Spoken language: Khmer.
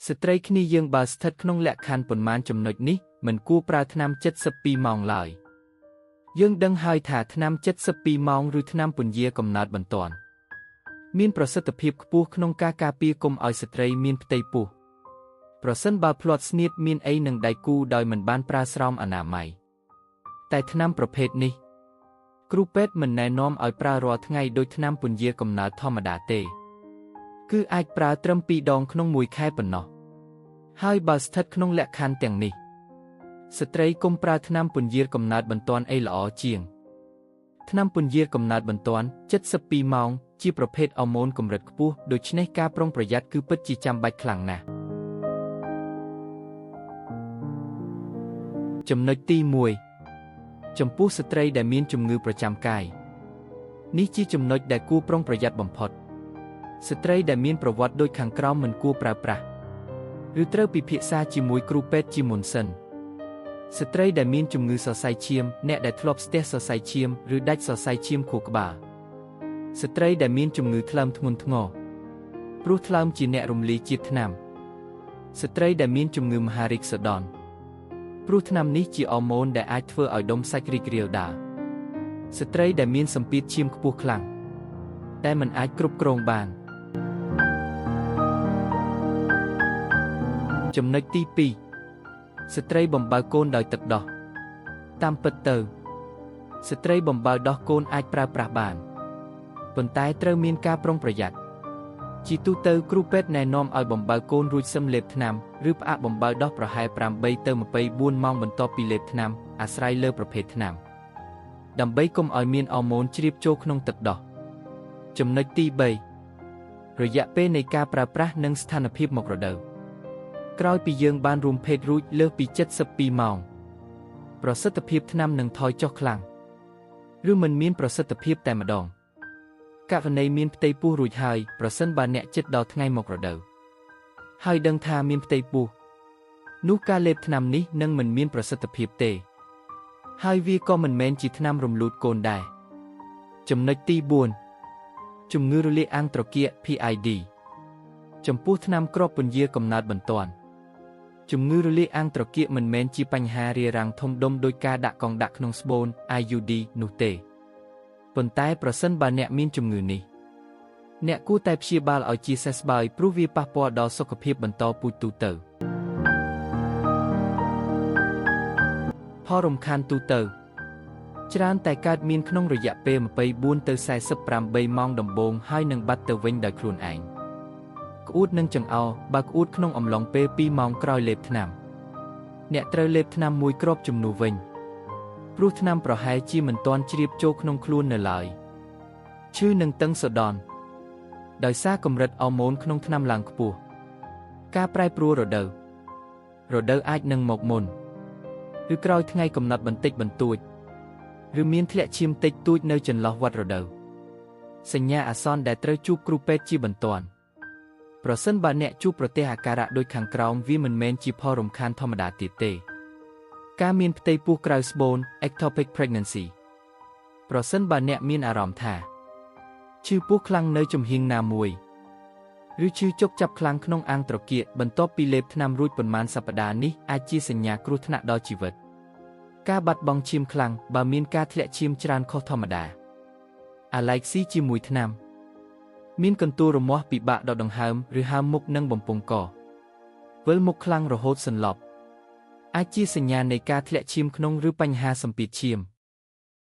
ស្ត្រីគ្នាយើងបើស្ថិតក្នុងលក្ខខណ្ឌប៉ុន្មានចំណុចនេះមិនគួរប្រើថ្នាំ72ម៉ោងឡើយយើងដឹងហើយថាថ្នាំ72ម៉ោងឬថ្នាំពន្យាកំណើតបន្ទាន់មានប្រសិទ្ធភាពខ្ពស់ក្នុងការការពារកុំឲ្យស្ត្រីមានផ្ទៃពោះប្រសិនបើភ្លាត់ស្នៀតមានអីនឹងដៃគូដោយមិនបានប្រើស្រោមអនាម័យតែថ្នាំប្រភេទនេះគ្រូពេទ្យមិនណែនាំឲ្យប្រើរាល់ថ្ងៃដូចថ្នាំពន្យាកំណើតធម្មតាទេគឺអាចប្រើត្រឹម2ដងក្នុងមួយខែប៉ុណ្ណោះហើយបើស្ថិតក្នុងលក្ខខណ្ឌទាំងនេះស្ត្រីកុំប្រើថ្នាំពន្យាកំណើតបន្ទាន់អីល្អជាងថ្នាំពន្យាកំណើតបន្ទាន់72ម៉ោងជាប្រភេទអរម៉ូនកម្រិតខ្ពស់ដូច្នេះការប្រុងប្រយ័ត្នគឺពិតជាចាំបាច់ខ្លាំងណាស់ចំណុចទី1ចំពោះស្ត្រីដែលមានជំងឺប្រចាំកាយនេះជាចំណុចដែលគួរប្រុងប្រយ័ត្នបំផុតស្ត្រីដែលមានប្រវត្តិដូចខាងក្រោមមិនគួរប្រើប្រាស់ឬត្រូវពិភាក្សាជាមួយគ្រូពេទ្យជាមុនសិនស្ត្រីដែលមានជំងឺសរសៃឈាមអ្នកដែលធ្លាប់ស្ទះសរសៃឈាមឬដាច់សរសៃឈាមខួរក្បាលស្ត្រីដែលមានជំងឺថ្លើមធ្ងន់ធ្ងរព្រោះថ្លើមជាអ្នករំលាយជាតិថ្នាំស្ត្រីដែលមានជំងឺមហារីកសុដន់ព្រោះថ្នាំនេះជាអរម៉ូនដែលអាចធ្វើឲ្យដុំសាច់រីករាលដាលស្ត្រីដែលមានសម្ពាធឈាមខ្ពស់ខ្លាំងតែមិនអាចគ្រប់គ្រងបានចំណុចទី2ស្ត្រីបំបៅកូនដោយទឹកដោះតាមពិតទៅស្ត្រីបំបៅដោះកូនអាចប្រើប្រាស់បានប៉ុន្តែត្រូវមានការប្រុងប្រយ័ត្នជាទូទៅគ្រូពេទ្យណែនាំឲ្យបំបៅកូនរួចសឹមលេបថ្នាំឬផ្អាកបំបៅដោះប្រហែល8ទៅ24ម៉ោងបន្ទាប់ពីលេបថ្នាំអាស្រ័យលើប្រភេទថ្នាំដើម្បីកុំឲ្យមានអរម៉ូនជ្រាបចូលក្នុងទឹកដោះចំណុចទី3រយៈពេលនៃការប្រើប្រាស់និងស្ថានភាពមករដូវក្រោយពីយើងបានរួមភេទរួចលើសពី72ម៉ោងប្រសិទ្ធភាពថ្នាំនឹងថយចុះខ្លាំងឬមិនមានប្រសិទ្ធភាពតែម្ដងករណីមានផ្ទៃពោះរួចហើយប្រសិនបើអ្នកជិតដល់ថ្ងៃមករដូវហើយដឹងថាមានផ្ទៃពោះនោះការលេបថ្នាំនេះនឹងមិនមានប្រសិទ្ធភាពទេហើយវាក៏មិនមែនជាថ្នាំរំលូតកូនដែរចំណុចទី4ជំងឺរលាកអាងត្រគាក PID ចំពោះថ្នាំគ្រាប់ពន្យាកំណើតបន្ទាន់ជំងឺរលាកអាងត្រគាកមិនមែនជាបញ្ហារារាំងធំដុំដោយការដាក់កង់ដាក់ក្នុងស្បូន IUD នោះទេប៉ុន្តែប្រសិនបើអ្នកមានជំងឺនេះអ្នកគួរតែព្យាបាលឲ្យជាសះស្បើយព្រោះវាប៉ះពាល់ដល់សុខភាពបន្តពូជទូទៅផលរំខានទូទៅច្រើនតែកើតមានក្នុងរយៈពេល24ទៅ48ម៉ោងដំបូងហើយនឹងបាត់ទៅវិញដោយខ្លួនឯងក្អួតនិងចង្អោរបើក្អួតក្នុងអំឡុងពេល2ម៉ោងក្រោយលេបថ្នាំអ្នកត្រូវលេបថ្នាំមួយគ្រាប់ជំនួសវិញព្រោះថ្នាំប្រហែលជាមិនទាន់ជ្រាបចូលក្នុងខ្លួននៅឡើយឈឺនិងតឹងសុដន់ដោយសារកម្រិតអរម៉ូនក្នុងថ្នាំឡើងខ្ពស់ការប្រែប្រួលរដូវរដូវអាចនឹងមកមុនឬក្រោយថ្ងៃកំណត់បន្តិចបន្តួចឬមានធ្លាក់ឈាមតិចតួចនៅចន្លោះវដ្តរដូវសញ្ញាអាសន្នដែលត្រូវជួបគ្រូពេទ្យជាបន្ទាន់ប្រសិនបើអ្នកជួបប្រទះអាការៈដូចខាងក្រោមវាមិនមែនជាផលរំខានធម្មតាទៀតទេការមានផ្ទៃពោះក្រៅស្បូន ectopic pregnancy ប្រសិនបើអ្នកមានអារម្មណ៍ថាឈឺពោះខ្លាំងនៅចំហៀងណាមួយឬឈឺចុកចាប់ខ្លាំងក្នុងអាងត្រគាកបន្ទាប់ពីលេបថ្នាំរួចប៉ុន្មានសប្តាហ៍នេះអាចជាសញ្ញាគ្រោះថ្នាក់ដល់ជីវិតការបាត់បង់ឈាមខ្លាំងបើមានការធ្លាក់ឈាមច្រើនខុសធម្មតាអាឡែកស៊ីជាមួយថ្នាំមានកន្ទួលរមាស់ពិបាកដកដង្ហើមឬហើមមុខនិងបំពង់កវិលមុខខ្លាំងរហូតសន្លប់អាចជាសញ្ញានៃការធ្លាក់ឈាមក្នុងឬបញ្ហាសម្ពាធឈាម